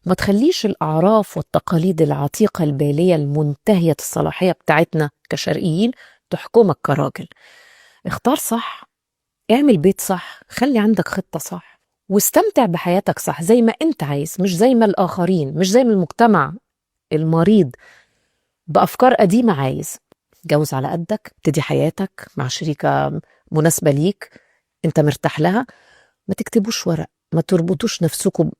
ما تخليش الأعراف والتقاليد العتيقة البالية المنتهية الصلاحية بتاعتنا كشرقيين تحكمك كراجل. اختار صح، اعمل بيت صح، خلي عندك خطة صح، واستمتع بحياتك صح زي ما انت عايز، مش زي ما الآخرين، مش زي ما المجتمع المريض بأفكار قديمة عايز. اتجوز على قدك، ابتدي حياتك مع شريكة مناسبة ليك انت مرتاح لها. ما تكتبوش ورق، ما تربطوش نفسكم.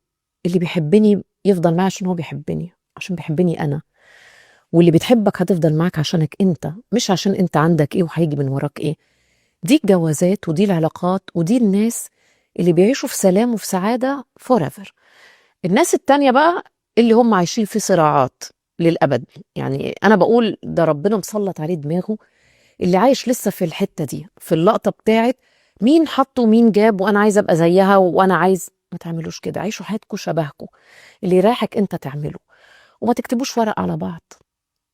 اللي بيحبني يفضل معي عشان هو بيحبني، عشان بيحبني أنا، واللي بتحبك هتفضل معاك عشانك انت، مش عشان انت عندك ايه وهيجي من وراك ايه. دي الجوازات ودي العلاقات ودي الناس اللي بيعيشوا في سلام وفي سعادة forever. الناس التانية بقى اللي هم عايشين في صراعات للأبد، يعني أنا بقول ده ربنا مسلط عليه دماغه، اللي عايش لسه في الحتة دي، في اللقطة بتاعت مين حط ومين جاب وأنا عايز أبقى زيها وأنا عايز. ما تعملوش كده، عيشوا حياتكم شبهكم، اللي يريحك أنت تعمله، وما تكتبوش ورق على بعض،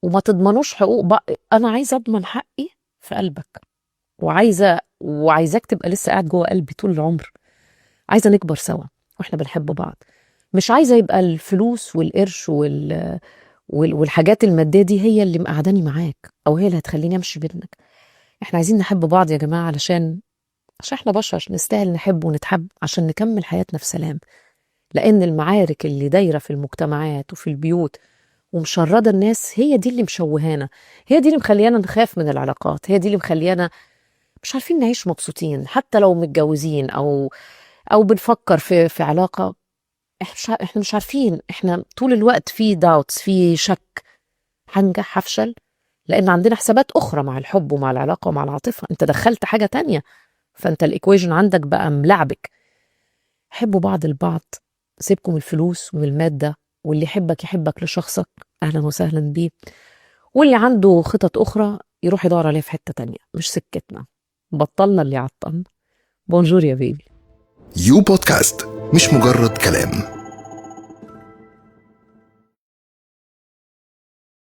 وما تضمنوش حقوق بقى. أنا عايزة أضمن حقي في قلبك، وعايزاك تبقى لسه قاعد جوه قلبي طول العمر. عايزة نكبر سوا واحنا بنحب بعض، مش عايزة يبقى الفلوس والقرش والحاجات المادية دي هي اللي مقعداني معاك أو هي اللي هتخليني أمشي منك. احنا عايزين نحب بعض يا جماعة عشان احنا بشر نستاهل نحب ونتحب، عشان نكمل حياتنا في سلام. لأن المعارك اللي دايرة في المجتمعات وفي البيوت ومشردة الناس هي دي اللي مشوهانا، هي دي اللي مخليانا نخاف من العلاقات، هي دي اللي مخليانا مش عارفين نعيش مبسوطين حتى لو متجوزين أو بنفكر في علاقة. احنا مش عارفين، احنا طول الوقت في doubts، في شك، هنجح هفشل، لأن عندنا حسابات أخرى مع الحب ومع العلاقة ومع العاطفة. انت دخلت حاجة تانية، فانت ال equation عندك بقى ملعبك. حبوا بعض البعض، سيبكم الفلوس والمادة، واللي يحبك يحبك لشخصك، أهلا وسهلا بيه، واللي عنده خطط أخرى يروح يدور عليها في حتة تانية، مش سكتنا. بطلنا اللي عطلنا. bonjour يا baby. يو بودكاست، مش مجرد كلام.